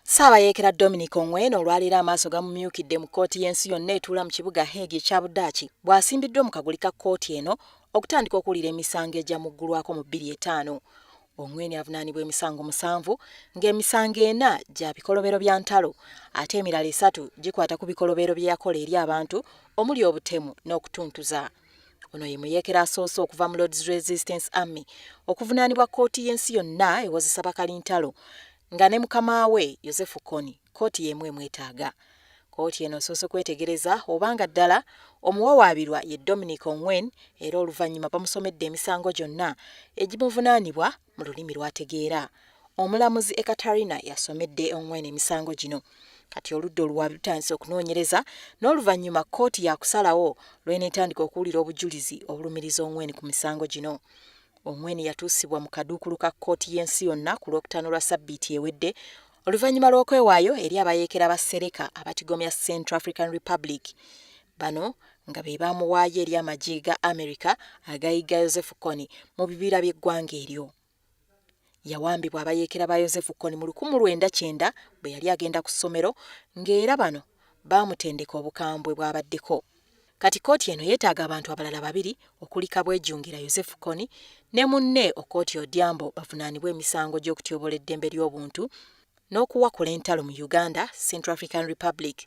Ssaabayeekera Dominic Ongwen olwaleero amaaso gamumyukidde mu kkooti y'ensi yonna etuula mu kibuga Hague ekya Budaaki bw'asimbiddwa mu kaguli ka kkooti eno okutandika okuwulira emisango egyamuggulwako mu 2005. Ongwen avunaanibwa emisango musanvu ng'emisango ena gya bikolobero bya ntalo ate emirala esatu gikwata ku bikolobero bye yakola eri abantu omuli obutemu n'okutuntuza. Ono ye muyeekera asoose okuva mu Lord's Resistance Army okuvunaanibwa kkooti y'ensi yonna ewozesa bakalintalo nga ne mukama we Yosefu Kony kkooti y'emu emwetaaga. Kkooti eno esoose kwetegereza oba nga ddala omuwawaabirwa ye Dominic Ongwen era oluvannyuma bamusomedde emisango gyonna egimuvunaanibwa mu lulimi lw'ategeera. Omulamuzi Ekaterina yasomedde Ongwen emisango gino. Kati oludda oluwaabi lutandise okunoonyereza n'oluvannyuma kkooti yakusalawo lw'eneetandika okuwulira obujulizi obulumiriza Ongwen ku misango gino. Ongwen yatuusibwa mu kaduukulu ka kkooti y'ensi yonna ku Lwokutaano lwa ssabbiiti ewedde oluvannyuma lw'okwewaayo eri abayeekera ba Seleka abatigomya Central African Republic. Bano nga be baamuwaayo eri amagye ga America agayigga Yosefu Kony mu bibira by'eggwanga eryo. Yawambibwa abayeekera ba Yosefu Kony mu 1990 bwe yali agenda ku ssomero ng'era bano baamutendeka obukambwe bw'abaddeko. Kati kkooti eno yeetaaga abantu abalala babiri okuli Kabwejungira Yosefu Kony ne munne Okoti Odhiambo bavunaanibwe emisango gy'okutyoboola eddembe ly'obuntu n'okuwakula entalo mu Uganda, Central African Republic.